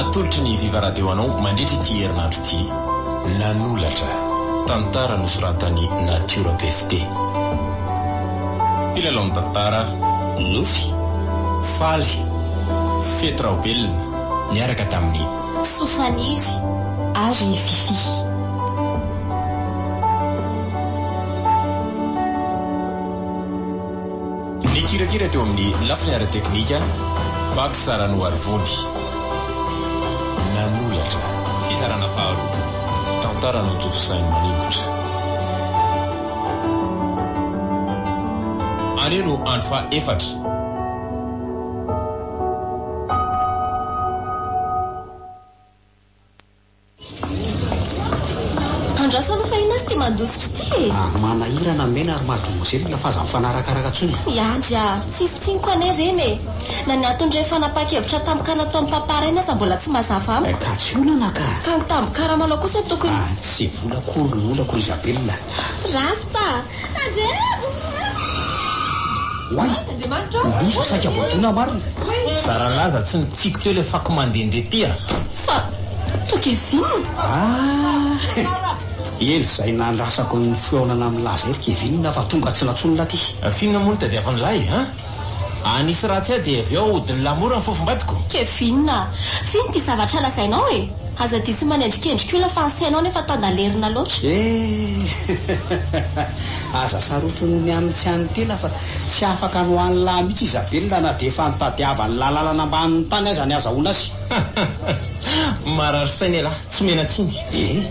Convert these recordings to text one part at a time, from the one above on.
Atolotry ny Viva Radio anao mandritra ity herinandro ity. Nanolatra. Tantara nosoratan'i Natiora PFT. Mpilalao ny tantara, Nofy, Faly, Fety Raobelina, niaraka tamin'i. Soafaniry ary Fiffi. Nikirakira teo amin'ny lafiny ara-teknika, Pax Ranoarivony. Nanolatra. Fizarana faharoa. Tantara notontosain'i Maningotra. Anio no andro faha efatra. Andraso aloha fa inona ary ity mandositra ity e? Ah, manahirana mena ry mademoiselle fa aza mifanarakaraka intsony e. I Andry ah, tsisy tsiniko anie ireny e. Na ny anton'ireny fanapahan-kevitra tampoka nataon'i Papa ireny aza mbola tsy mazava amiko. Ka tsy olana ka. Ka ny tambin-karamanao kosa tokony. Ah, tsy vola akory no olako ry Isabelle. Rasta! Tandremo! Oay! Loza saika voadona marina. Zara nilaza tsy nitsiky teo ilay fako mandehandeha ty a! Fa toa Kevin? Ah! Ela izay nandrasako ny fihaonana amin'lah izay ry Kevin fa tonga tsy nantsoin'lah ty. F'inona moa no tadiavin'lah e? An? Hanisy ratsy ahy dia avy eo ahodin'lah mora ny fofombadiko? Kevin a! F'inona ity zavatra lazainao e? Aza dia tsy manendrikendrika olona fa ny sainao nefa tandalerina loatra. Eh! Aza sarotiny ny amin'ny tsy an'ny tena fa tsy afaka ny ho an'lah mihitsy Isabella na dia efa nitadiavan'lah lalana ambanin'ny tany aza ny hazahoana azy. Marary saina ialahy, tsy omena tsiny. Eh!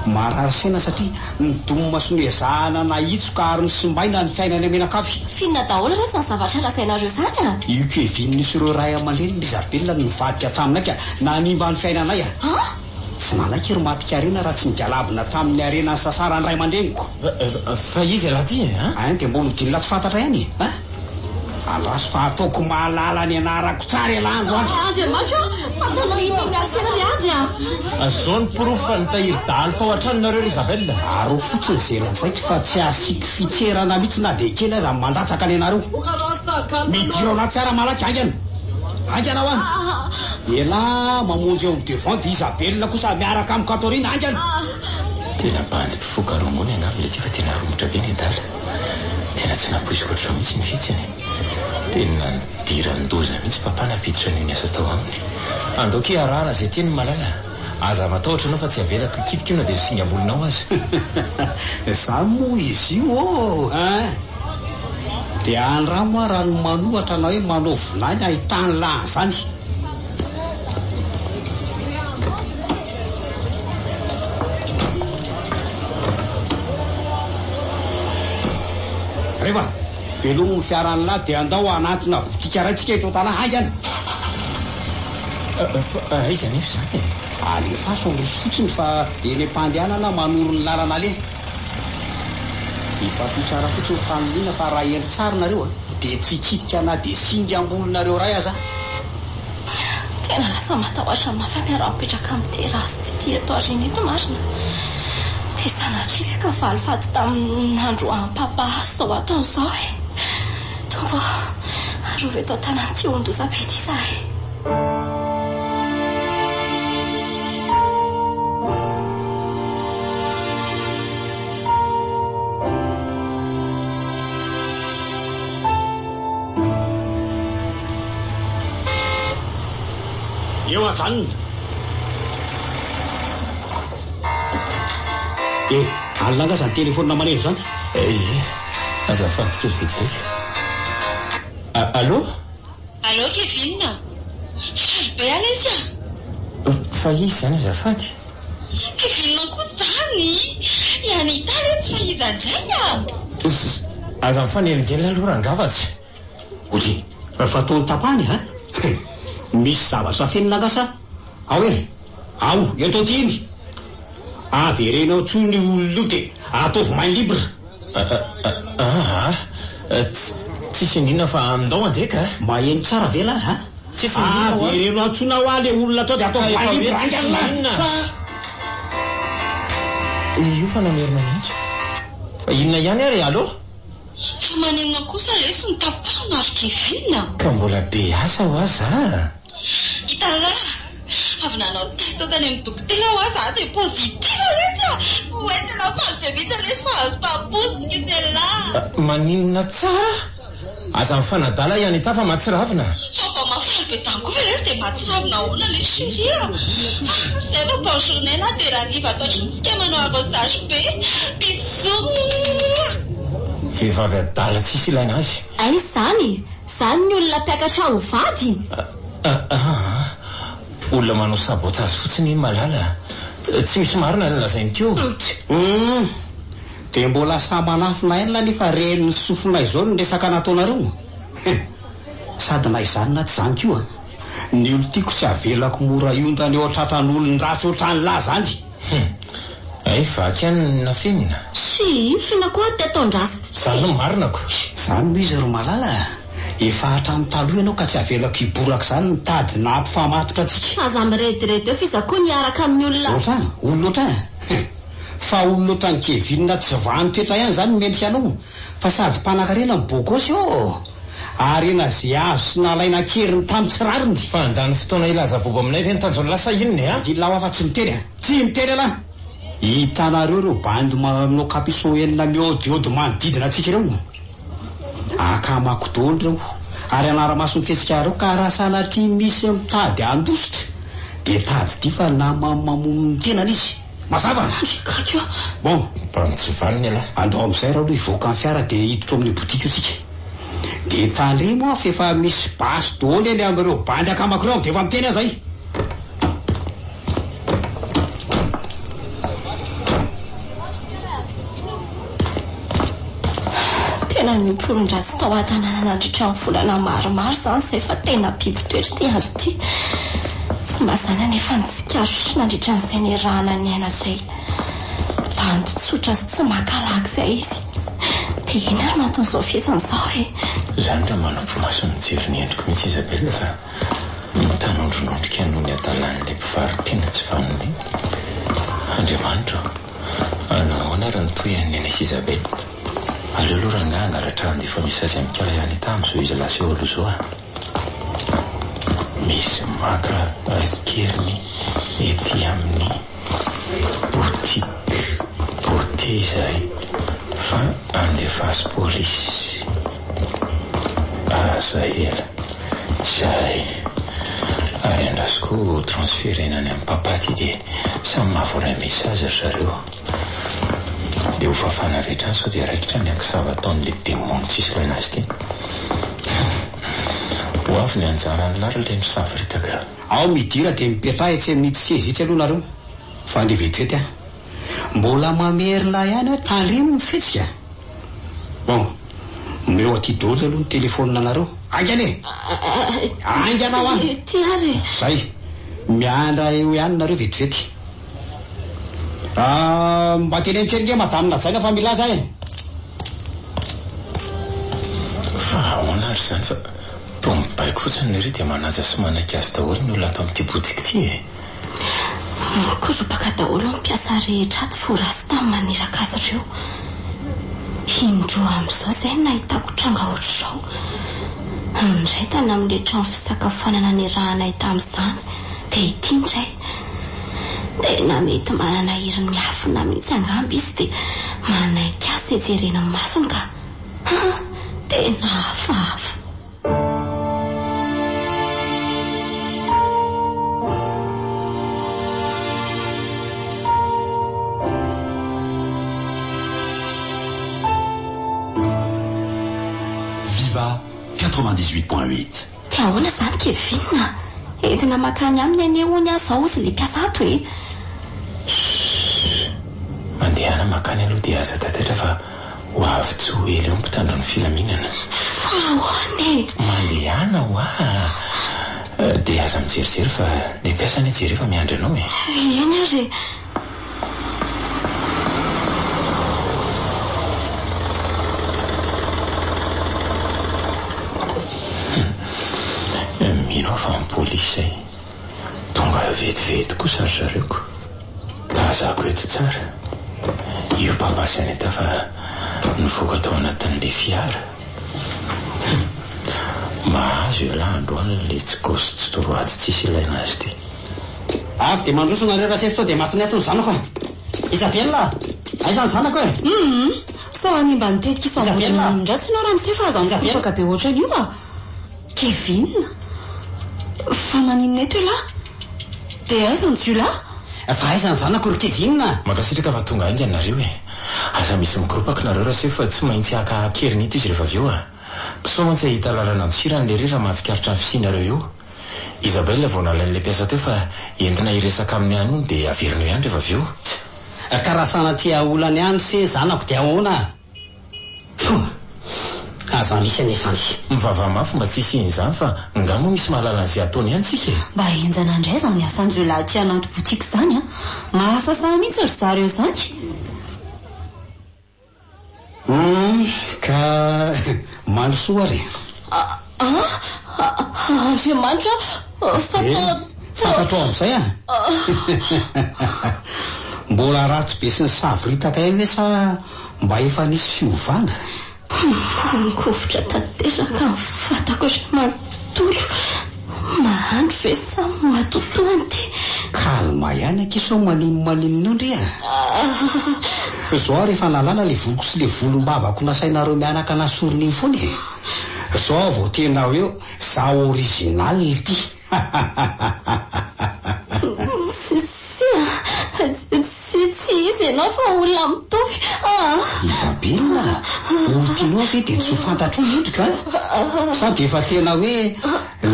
Marary saina satria nidomina sy noezahana nahitsoka ary nosimbaina ny fiainanay mianakavy. F'inona daholo re izany zavatra lazainareo izany a? Io Kevin sy ireo ray aman-dreniny ry Isabella no nivadika taminay ka nanimba ny fiainanay a! An? Tsy nanaiky ry matin-karena raha tsy nigalabona tamin'ny harena nisasaran'ny ray aman-dreniko. Fa iza ialahy ity e? An? Ein dia mbola hodinina tsy fantatra ihany e! An? Andraso fa ataoko mahalala ny anarako tsara ialahy androany. Andriamanitra ô! Ataonao inona io miantsena ry Andry a! Zao ny porofo fa nitahiry dahalo tao an-tranonareo ry Isabelle. Arao fotsiny izay lazaiko fa tsy asiako fitserana mihitsy na dia kely aza ny mandatsaka ny anareo. Midira ao anaty fiara malaky haingana. Haingana hoa. Elah mamonjy eo amin'ny devant dia Isabelle kosa miaraka amiko ato aoriana haingana. Tena bandy mpifoka rongony angamba ilay ty fa tena romotra be ny adala. Tena tsy nampoiziko ohatr'izao mihitsy ny fihetsiny. Tena nidiran-doza mihitsy papa nampiditra an'io niasa tao aminy. Andao akia arahana izay tiany malala. Aza matahotra ianao fa tsy avelako hikitika io na dia ny singam-bolonao aza. Izany moa izy io ô hein! Dia andramo hoa raha ny manohatra na hoe manao vilany ahitan'lah an'izany. Reva, velomy ny fiaran'lah dia andao hanantona botika iray tsika eto an-tanà haingana. Fa aiza anefa izany e? Alefaso handroso fotsiny fa eny am-pandehanana manoro ny lalana aleha. Ivato tsara fotsiny familiana fa raha hendry tsara nareo a, dia tsy hikitika na dia singam-bolonareo iray aza aho. Tena lasa matahotra mafy aho miara-mipetraka amin'ity Rasta ity eto aoriana eto marina. Dia sanatria ve ka valifaty tamin'ny nandroahan'i Papa azy izao ataony izao e? Tompo ô, arovy eto an-tanan'ity olon-doza be ity izahay. Eo ajanona. Eh, alina angaha izany telefaonina maneno izany? Eh, azafady kely vetivety. Allô? Allô Kevin a! Faly be aho lesy a! Fa iza izany azafady? Kevin koa izany! I Anita letsy fa iza indray a! Aza mifanelingelina aloha rangaha fa tsy. Ory, fa toa notapahany a! Misy zavatra afenina angaha sa? Ao e! Ao, eto aty iny! Avereno ao intsony io olona io dia ataovy main libre! Aa, tsisy n'inona fa andao andeha ka! Maheno tsara ve lahy a? Tsisy n'inona hoa. Avereno antsoina hoa le olona tao dia ataovy main libre haingana lahy! Sa. Io fa namerina ny antso. Fa inona ihany ary e? Allô? Fa maninona kosa lesy no tapahana ry Kevin a? Ka mbola be asa hoa za a! Hitan'lah! Avy nanao test tany amin'ny dokotera hoa za dia positif letsy a! Oay tena faly be mihitsy lesy fa azo papoose tsika sy elah. Maninona tsara? Aza mifanadala i Anita fa mahatsiravina. Vaovao mahafaly be zany koa ve lesy dia mahatsiravina ahoana lesy chérie a! Ah zay fa bonne journée lah dia rahariva atoandro tsika manao arrosage be. Bisous. Vehivavy adala tsisy ilaina azy. Aiza izany? Izany ny olona mpiakatra ho vady? Aa olona manao sabotage fotsiny iny Malala a! Tsy misy marina ny lazainy teo. Humm! Dia mbola sahy manafina aina nefa ren'ny sofinay izao ny resaka nataonareo? Hum! Sady na izany na tsy izany koa, ny olon-tiako tsy avelako mora hiondana eo an-tratran'olon-dratsy ohatran'lah zany! Hum! Hay vaky ihany ny nafenina. Tsia, f'inona koa ary ty ataon-dratsy ty? Izany no marina ko! Izany no izy ry Malala a! Efa hatramin'ny taloha ianao ka tsy avelako hiboraka izany ny tady nampifamatotra antsika. Aza mirediredy eo f'iza koa niaraka amin'ny olona. Ohatran? Olona ohatran? Hum! Fa olona ohatran'i Kevin tsy vanon-toetra ihany izany no mendrika anao fa sady mpanakarena no bogosy ô! Harena ze azo sy nalaina an-keriny tamin'ny tsy rariny. Fa handany fotoana hilaza bobo aminay ve ny tanjon'ny lasa inona e a? Angina hoa fa tsy miteny a! Tsy miteny elah! Hitanareo ireo bandy manao capuchon enina miôdiôdy manodidina antsika ireo? Akamako daholo ireo ary anara-maso ny fihetsikareo ka raha sanatria misy mitady handositra dia tadidio fa naman'ny mamono ny tenany izy. Mazava? Andry gaga io. Bon. Bandy tsy vanona ialahy. Andao amin'izay raha aloha hivoaka ny fiara dia hiditra ao amin'io boutique io tsika. Dia tandremo aho f'efa misy basy daholo eny amin'ireo bandy akamako ireo dia efa miteny aho izay. Tena niompy olon-dratsy tao an-tanàna nandritra ny volana maromaro izany izay fa tena biby toetra ity andro ity. Tsy mazàna anefa ny tsikaritro nandritra an'izay niarahana niaina izay. Bandy tsotra sy tsy maka lagy izay izy. Dia inona ary no anton'izao fihetsiny izao e? Izany raha manampo-maso mijery ny endriko mihitsy Isabelle fa mitanondronondrika noho ny hadalan'ilay mpivaro-tena tsy vanona iny. Andriamanitra ô! Hanao ahoana ary ny tohiny Nene sy Isabelle? Aleo aloha rangahy hangalatra handefa message amin'i Kala Anita amin'izao izy lasa eo aloha izao a! Misy maka an-keriny ety amin'ny boutique beauté izahay fa andefaso polisy. Aza ela. Zay. Ary andraso koa ho transferena any amin'i papa ty dia samy mahavoaray message ry zareo. Dia ho fafana avy hatrany sao dia raikitra ny ankisava ataon'ilay demony tsisy ilaina azy ity. Hum. Ho avy ny anjaran'lah ry ilay misavoritaka. Ao midira dia mipetraha etsy amin'itsy seza itsy aloha nareo fa andeha vetivety aho. Mbola mamerina ihany hoe tandremo ny fihetsika. Bon, omeo aty daholo aloha ny telephone nareo. Haingana e! Haingana hoa! Ty ary e! Zay. Miandra eo ihany nareo vetivety. Ah, mba teneno kely nge madame Najaina fa milaza e! Fa ahoana ary izany fa toa mibaiko fotsiny lery dia manaja sy manaiky azy daholo ny olona ato amin'ity boutique ity e! Mikoropaka daholo ny mpiasa rehetra ato vao rasta ny maniraka azy ireo. Indroa amin'izao izay no nahitako tranga ohatr'izao. Ny iray tany amin'ilay trano fisakafoanana niarahanay tamin'izany dia ity indray. Tena mety manana hery miafina mihitsy angamba izy dia manaiky azy izay jerena ny masony ka. Han! Tena hafahafa. Viva 98.8. Dia ahoana izany Kevin a? Entina mankany aminy anie hono aho izao hozy ilay mpiasa ato e! Shhh! Mandehana mankany aloha dia aza taitaitra fa Ho avy tsy ho ela eo ny mpitandro ny filaminana. Fa ahoana e? Mandehana hoa dia aza mijerijery fa le mpiasa anie jereo fa miandry anao e. Eny ary e. Mino aho fa ny polisy izay. Tonga vetivety kosa ry zareo ko. Tazako eto tsara io papa sy Anita fa nivoaka tao anatin'ilay fiara. Hum! Mahazo ialahy androany ilay tsy gauche tsy droite tsisy ilaina azy ity. Avy dia mandroso nareo rasefo sao dia matin'ny ato ny zanako e. Isabella! Aiza ny zanako e? Hum! Sao hanimba ny tetika isamborana Isabella! ny olon-dratsy ianao ramose fa aza Isabella! mikoropaka be ohatran'io a! Kevin! Fa maninona eto ialahy? Dia aiza ny jiolahy? Fa aiza ny zanako ry Kevin a? Mankasitraka fa tonga haingana nareo e. Aza misy mikoropaka nareo rasefo fa tsy maintsy haka an-keriny eto izy rehefa avy eo a. Sao mantsy hahita lalana andosirany lery raha mahatsikaritra ny fisianareo eo. Isabelle vao nalain'ilay mpiasa teo fa entina hiresaka aminy ihany hono dia averina eo ihany rehefa avy eo. Tch! Ka raha sanatria olana ihany se zanako dia ahoana? Fo! Aza misy anie izany. Mivavaha mafy mba tsy hisian'izany fa nga moa misy mahalala an'izay ataony ihany tsika e! Mba henjana indray izany asan-jiolahy aty anaty boutique izany an! Mahasasaha mihitsy ry zareo izany! Humm ka mandrosoa ary e! An! Andriamanitra a! Fa toa. Fantatrao amin'izay an! Mbola ratsy be sy nisavoritaka ihany ve sa mba efa nisy fiovana? Mangovitra tanteraka ny vatako ry manontolo. Mahandro ve sa matotoa an'ity? Calme ihany akia sao maninomaninona eo ndry a! Zao aho rehefa nalala le voloko sy le volombavako nasainareo mianaka nasorina iny foana e! Zao aho vao tena hoe za original ity! Tsia, tsy tsy izy ianao fa olona mitovy aa. Isabella, olon-tianao ve dia tsy ho fantatrao ny endriko a? Sa dia efa tena hoe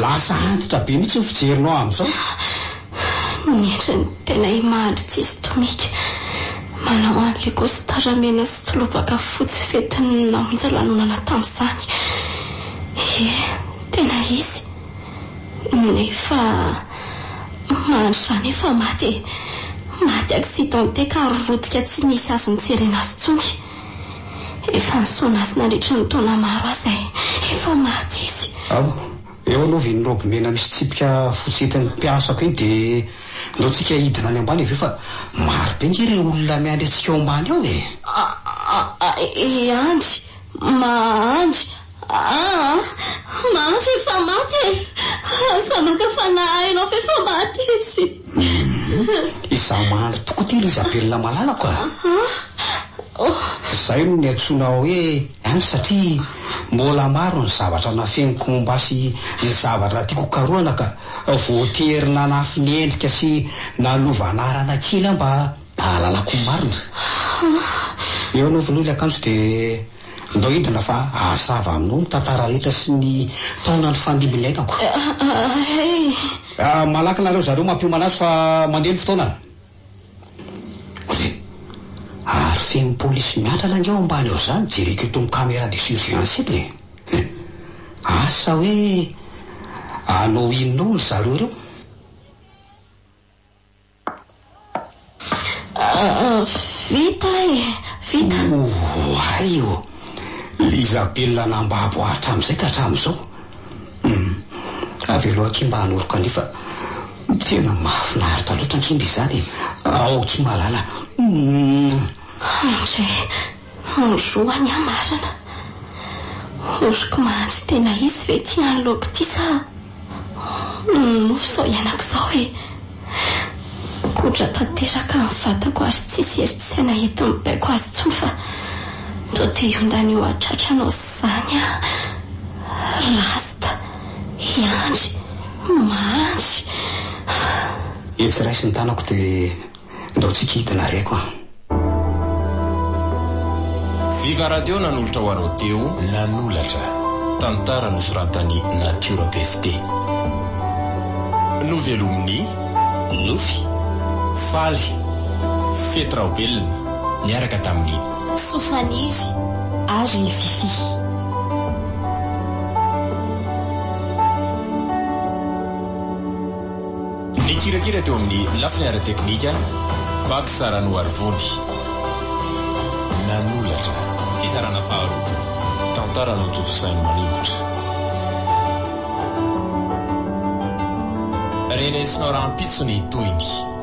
lasa antitra be mihitsy ny fijerinao amin'izao? Ny endriny tena i-Mahandry tsisy tomika. Manao an'ilay costard mena sy tolobaka fotsy fetin'ny namonjy lanonana tamin'izany. Ie, tena izy. Nefa Mahandry izany efa maty e! Maty accidenté ka rotika tsy nisy azo nijerena azy intsony. Efa nisaona azy nandritry ny taona maro aho izay. Efa maty izy. Ao, eo aloha iny robe mena misy tsipika fotsy entin'ny mpiasako iny dia ndao tsika hidina any ambany avy eo fa maro be nge ireo olona miandry antsika ao ambany ao e! I Andry, Mahandry, Aa! Mahandry efa maty e! Aza maka fanahy ahy ianao fa efa maty izy. Hum! Izaho mahandry tokoa ity ry Isabella malalako a! Izay no niantsoana hoe any satria mbola maro ny zavatra nafeniko momba sy ny zavatra tiako hokarohana ka voatery nanafy ny endrika sy nanova anarana kely aho mba hahalalako ny marina. Eo aloha vonoy ilay akanjo dia. Ndao hidina fa hazava aminao ny tantara rehetra sy ny taona nifandimby niainako. Malaky nareo zareo mampiomana azy fa mandeha ny fotoana. Re, ary feno polisy miandrana ange ao ambany ao zany jereko eto amin'ny camera de surveillance eto e. Asa hoe hanao inona ao ry zareo ireo? Vita e! Vita! Oay ô! L'Isabella nambabo ahy hatramin'izay ka hatramin'izao. Hum. Avelao akia mba hanoroka an'io fa tena mahafinaritra loatra ange ndry izany e! Ao tsy mahalala. Hum. Andry, androany aho marina. Oroko mahandry tena izy ve ity anoloako ity sa. Nofy izao iainako izao e! Godra tanteraka ny vatako ary tsisy herin-tsaina enti-mibaiko azy intsony fa toa te hiondana eo an-tratranao izany aho. Rasta, hiandry, mandry. Etsy raiso ny tanako dia Ndao tsika hidina reko a. Viva Radio nanolotra ho anao teo Nanolatra, tantara nosoratan'i Natiora PFT. Novelomin'i Nofy, Faly, Fety Raobelina, niaraka tamin'i. Soafaniry ary Fiffi. Nikirakira teo amin'ny lafiny ara-teknika, Pax Ranoarivony. Nanolatra. Fizarana faharoa. Tantara notontosain'i Maningotra. Renesinao rahampitso ny tohiny.